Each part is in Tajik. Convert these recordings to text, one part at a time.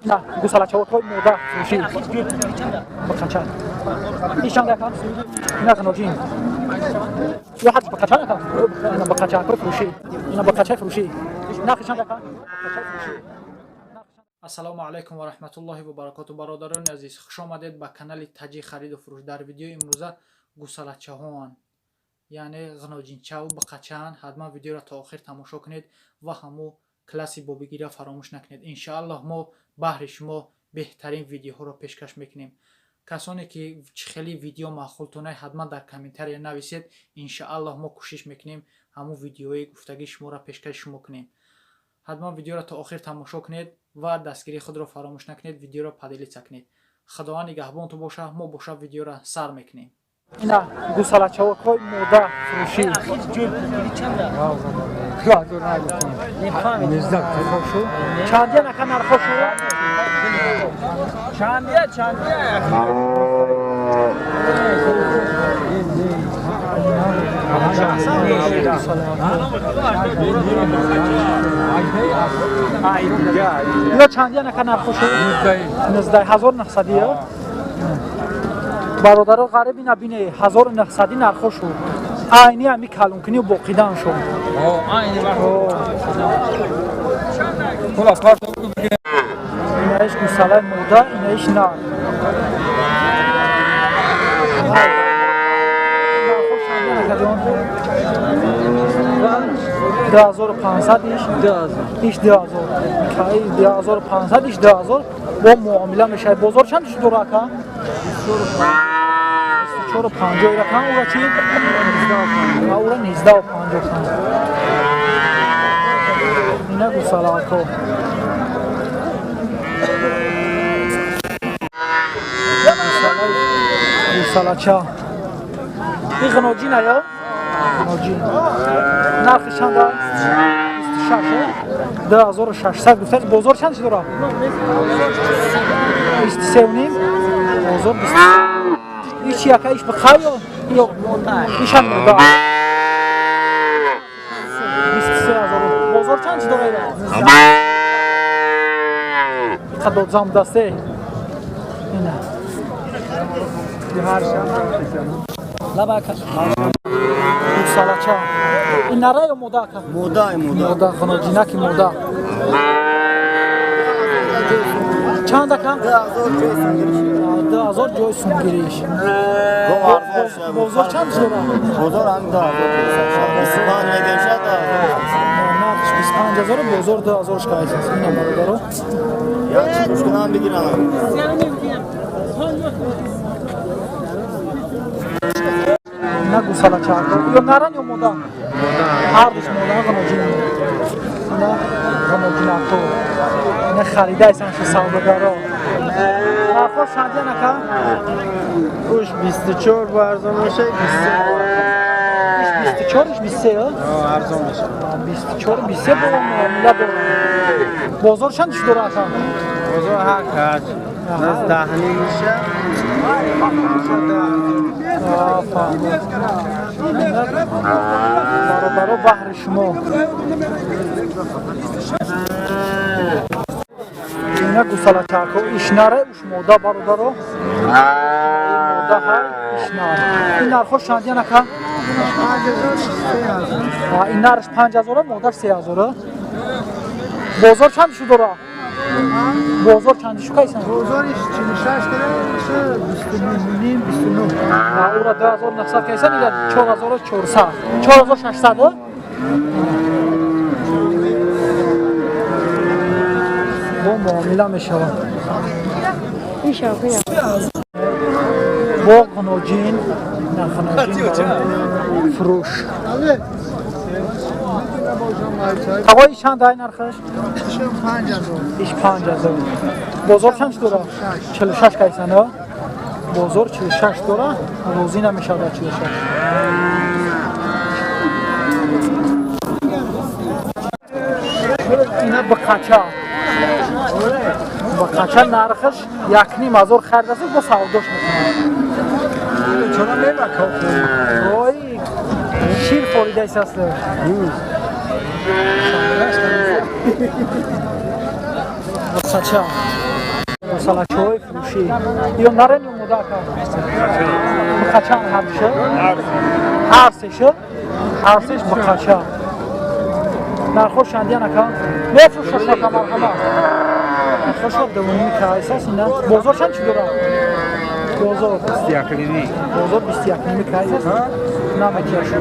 На, гусалачаҳои мода фурӯшӣ. Бақача. Иш чанд ака? Ина ғаноҷин. Ё ҳадш бақача ака? Ина бақачаҳои фурӯшӣ. Ина бақачаи фурӯшӣ. Нархи чанд ака? Бақачаи фурӯшӣ. Ассалому алайкум ва раҳматуллоҳи ва баракоту. Бародарони азиз, хуш омадед ба канали Таҷи хариду фурӯш. Дар видеои имрӯза гусалачаҳоан, яъне ғиноҷинчаву бақачаан. Ҳатман видеоро то охир тамошо кунед ва ҳаму класси бобигирия фаромӯш накунед. Иншааллоҳ мо баҳри шумо беҳтарин видеоҳоро пешкаш мекунем. Касоне ки хеле видео маъқултонай, ҳатман дар комментария нависед. Иншааллоҳ мо кӯшиш мекунем ҳамун видеои гуфтагии шуморо пешкаши шумо кунем. Ҳатман видеоро то охир тамошо кунед ва дастгирии худро фаромӯш накунед, видеоро поделиться кунед. Худованд нигаҳбонту боша, мо боша видеоро сар мекунем. Ина гусалачаҳои мода фурӯшӣ. Чандия нака нархошу? Чандия, чандия. Ё чандия нака нархошу? 19900. Бародаро, ғариб ина бине, 1900 нархошу. Айни ами калонкунию боқидан шуд. Инаиш гусалаи мода, инаиш нар. Нархош чандия накаҷон? 2500 иш? Иш 2000. 2500 иш 2000 бо муомила мешавад. Бозор чанд иш дора ака? 24,50 ракам, ура чи? Ура 19,55. Ина гусалако. Гусалача. Ин ғиноҷин ая? Ғиноҷин. Нархи чанд аст? 26. 2600 гуфтааст. Бозор чанд чи дора? 23,5. Бозор 23. Иш яка иш бихай ё ишам мурда? 23 000. Бозор чанд чи дора ира? Иқа додзам дасте. Ина. Лаба ака. Гусалача. Ин нара ё мода ака? Мода, мода. Мода, ғиноҷинаки мода. Чанд ака? 2000 ҷои сумгириш. Бозор чанд дора? Бозор ҳам 2500 медешад. Нархш 25000, бозор 2000 шкайс. Ина бародаро. Я чӣ гӯш кунам бигирам. Ина гусалачаҳо. Ё наран ё мода? Ҳардуш мода, ғиноҷин. Ина ғиноҷинако. Ина харидаисан ши савдогаро. Нархош чандия нака? Уш 24 бо арзон меша, 23. Иш 24, иш 23, арзон меша. 24, 23 бо муомила дорам. Бозор чанд иш дора ака? Бозор ҳар кач. 19 меша. Бародаро, баҳри шумо. Ина гусалачаҳо иш наре, уш мода бародаро. Мода ҳай, иш нар. Ин нархош чандия нака? Ин нарш 5000, модаш 3000. Бозор чанд шу дора? Бозор чанд шу кайсан? Бозор иш 46 кара, 29, 29. Ура 2900 кайсан, ила 4400. 4600. Бо муомила мешавад. Бо ғиноҷин, на ғиноҷин фурӯш. Тағои чанд ай нархаш? 5000. Иш 5000. Бозор чанд дора? 46 кайсан, а? Бозор 46 дора, розӣ намешавад 46. Ина бақача. Бақача нархаш 1500 харидааст, бо савдош мекунад. Чора мебака? Ой, шир форидаис аст. Бақача. Гусалачаҳои фурӯшӣ. Ё нарен ё мода ака? Бухачан ҳардуша? Ҳар сеша? Ҳар сеш бухача. Нархҳо шандиян ака? Мефурӯшаш ака, марҳамат. Нархҳошо давоними кайсас ина. Бозор чанд чӣ дорад? Бозор. Бозор 21 кайсас. Наметияшу.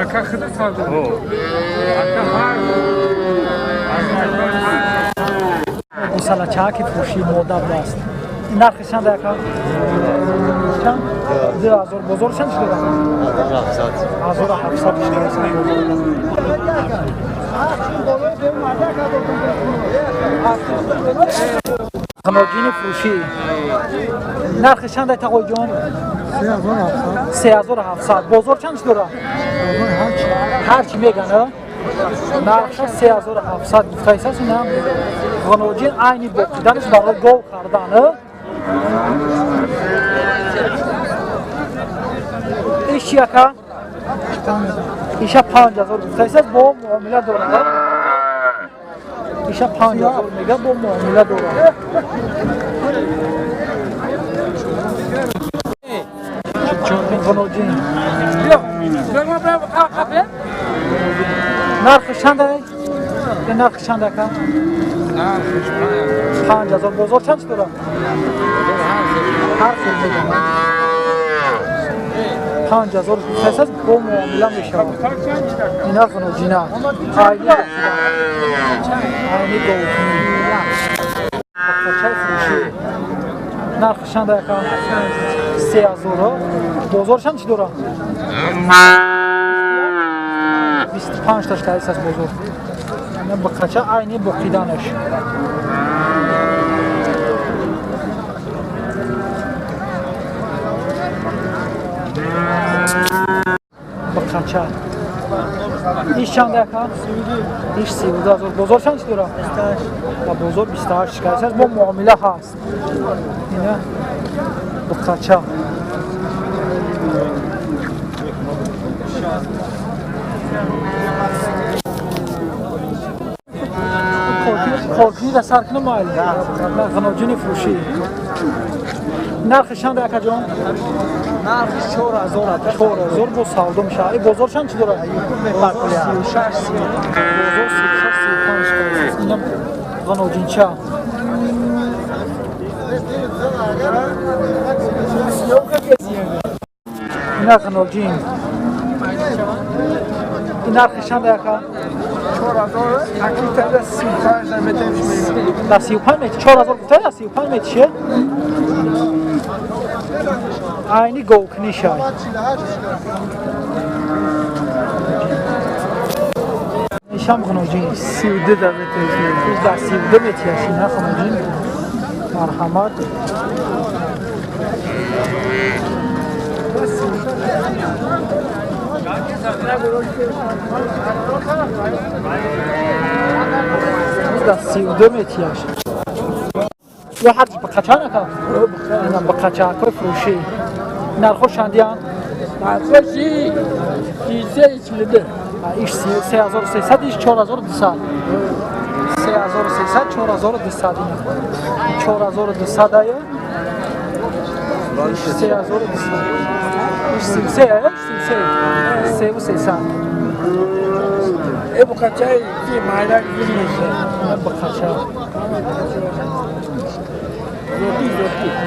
Ака хида савдо. Ака ҳар. Гусалачаки фурӯшӣ мода будааст. Нархи чанд ака? Чанд? 2000. Бозор чанд шуда? 1700 шуда. Ғаноҷини фурӯшӣ. Нархи чанд тағоиҷон? 3700. Бозор чанд шуда? Ҳарчи меган, нархша 3700 гуфтаисас. Ина ғаноҷин айни боқиданаш барои гов кардан. Иш чи ака? Иша 5000 гуфтаисас, бо муомила дорад. Иша 5000 мега, бо муомила дорад. Ғаноҷин. Нархи чанд ай? Нархи чанд ака? 5000. Бозор чанд дорад? Ҳар хел мегӯям. 5000 гуфтааст, бо муомила мешавад. Ина ғаноҷина. Айни айни говкунӣ. Бақачаи фурӯшӣ. Нархи чанд ака? 3000. Бозор чанд чӣ дорад? 25 таш кайс аст бозор. Ина бақача айни боқиданаш. Бақача. Иш чанд ака? Иш 32000. Бозор чанд чӣ дорад? Бозор 28 кайс аст, бо муомила ҳаст. Ина бақача. Коркунӣ сар кунам майл. Ғаноҷини фурӯшӣ. Нархи чанд акаҷон? Нархи 4000 ака. 4000 бо савдо мешавад. И бозор чанд чӣ дорад? 36 Бозор 36 35. Ина ғаноҷинча. Ина ғаноҷин. Ин нархи чанд ака? 4000 акита 35 метр. Да 35 метр. 4000 гуфта, 35 метр ше? Айни говкунишай. Ишам ғаноҷин. 32 метр. Да 32 метр ина ғаноҷин. Марҳамат. Да 32 метраш. Ё ҳарчи бақача нака? Ина бақачакҳои фурӯшӣ. Нархҳо шандиян? Нархоши 342. Иш 3300, иш 4200. 3300, 4200 ина. 4200 ая. Иш 3200. Иш 33 ая, 33. 3300. E бақачаи ки майда гирмеша. Бақача.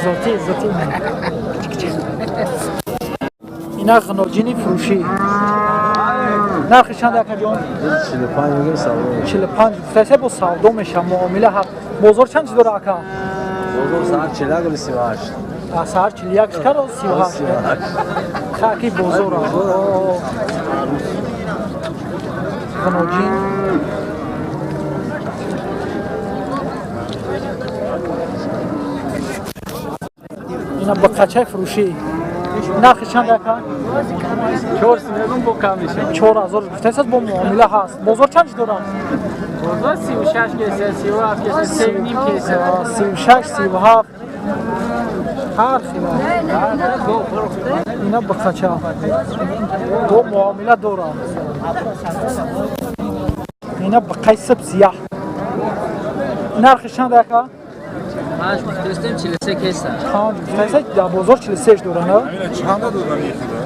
Зоти, зоти. Ина ғаноҷини фурӯшӣ. Нархи чанд акаҷон? 45 мегӯям савдо. 45 гуфтаиса, бо савдо мешавад, муомила ҳаст. Бозор чанд чӣ дорад ака? Бозор саҳар 41 гули 38. Саҳар 41 каро 38. Хаки бозор. Ғаноҷин. Ина бақачаи фурӯшӣ. Нархи чанд ака? 4 мегӯм, бо кам мешавад. 4000 гуфтааст, бо муомила ҳаст. Бозор чанд дорад? Бозор 36 кеса, 37 кеса, 3,5 кеса. 36, 37. Ҳар хел. Ина бақача. Бо муомила дорад. Ина бақай сиб сияҳ. Нархи чанд ака? 5 гуфтастем 43 кеса. 5 гуфтаста дар бозор 43 доранд. Ина чанда додан ихида?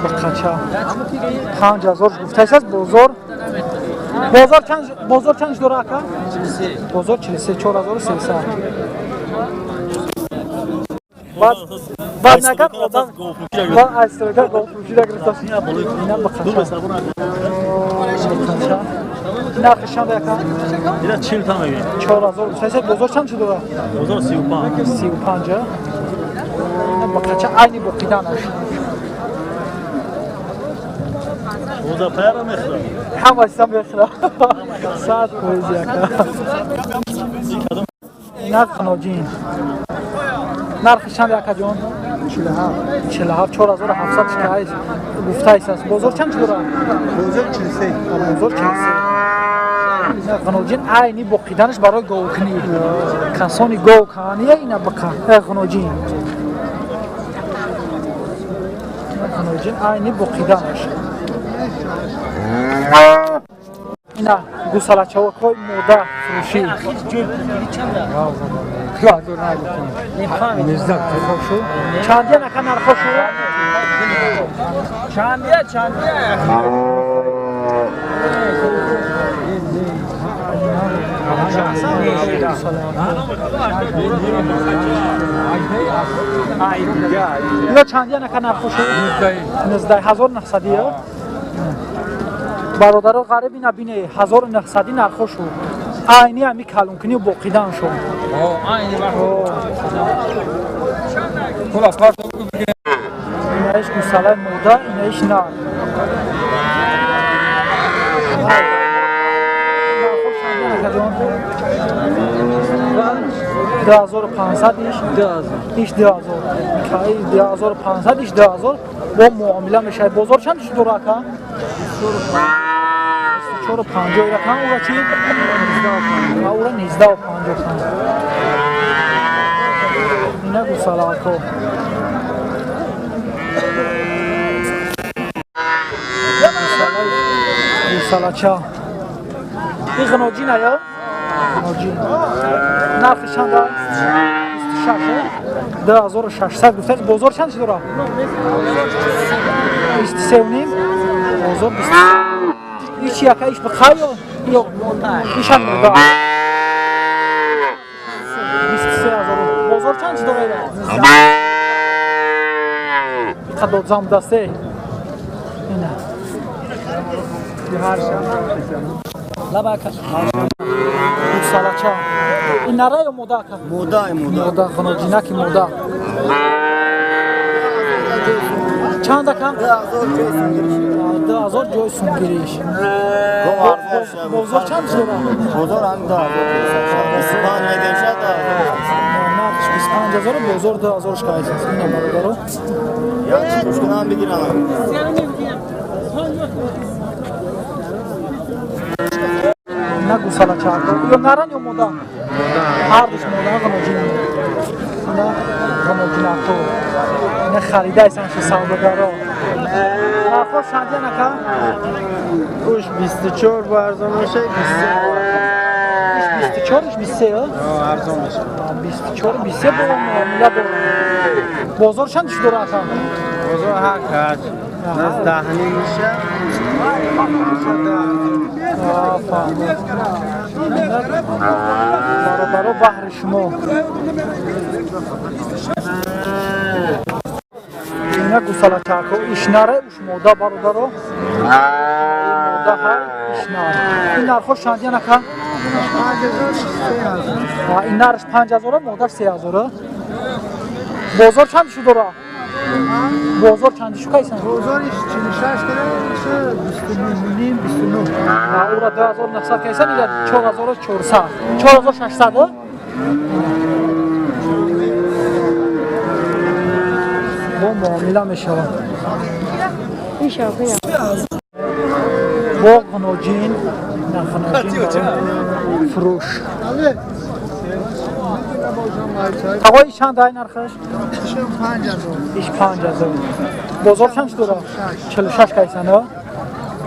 Бақача. 5000 гуфтаст бозор. Бозор чанд дора ака? 43. Бозор 43 4300. Баъд накард одам ба астрога голфурӯшида гирифтааст. Ина бақача. Нархи чанд ака? Ина 40 та мегӣ. 4300 бозор чанд шуда? Бозор 35. 35. Бақача айни боқиданаш. Бозор пара мехӯрад. Ҳамаша мехӯрад. 100% ака. Нарх ноҷин. Нархи чанд ака ҷон? 47. 47 4700 шикаст гуфтааст. Бозор чанд шуда? Бозор 43. Бозор 43. Ғноҷин айни боқиданаш барои говкунӣ. Касони гов каания ина бақа. Ғноҷин. Ғноҷин айни боқиданаш. Ина гусалачавакҳои мода фурӯшӣ. Чандия нака нархошу? Чандия, чандия. Ё чандия нака нархошу? 19900. Бародаро ғариб ина бине 1900 нархошу. Айни ами калонкунӣ боқидан шо. Инаиш гусалаи мода, инаиш нар. Нархош чандия нака ҷон? 2500 иш 2000. Иш 2000. Кай 2500 иш 2000 бо муомила мешавад. Бозор чанд иш дора ака? 24,50 ракам ура чи? Ура 19,50. Ина гусалако. Гусалача. Ин ғноҷин ая? Ғноҷин. Нархи чанд аст? 26. 2600 гуфтааст. Бозор чанд чи дора? 23,5. Бозор 23. Иш яка иш бихай ё ишам мода. 23000. Бозор чанд чи дора? Қадо зам дасте. Ина. Лабака. Гусалача. Ин нара ё мода ака? Мода, мода. Мода, ғноҷинаки мода. Чанд ака? 2000 ҷои сумгириш. Бозор чанд дора? Бозор ҳам 2000. 25 мегиришад 2000. Нархш 25000, бозор 2000 шкайс. Ина бародаро. Як чи кушкунам бигирам. На гусалачако. Ё наран ё мода? Ҳардуш мода, ғноҷин. На ғноҷинако. Ина харидаисан ши савдогаро. Нархош чандия нака? Уш 24 бо арзон мешавад, 23. Иш 24, иш 23? Арзон мешавад. 24, 23 бо муомила дорад. Бозор чанд иш дора ака? Бозор ҳар кач. Нас даҳни мешавад. Бародаро баҳри шумо. Ина гусалачако ишнаре уш мода бародаро. Мода ҳай ишнар. Ин нархош чандия нака? 5000. Ин нарш 5000, модаш 3000. Бозор чанд шу дора? Бозор чанд шу кайсан? Бозориш 46 дора, 29,5, 29. Ура 2900 кайсан, ила 4400. 4600. Бо муомила мешавад. Бо ғноҷин, на ғноҷин фурӯш. Тағои чанд ай нархаш? 5000. Иш 5000. Бозор чанд дора? 46 кайсана.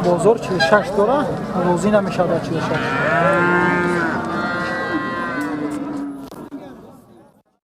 Бозор 46 дора, розӣ намешавад 46.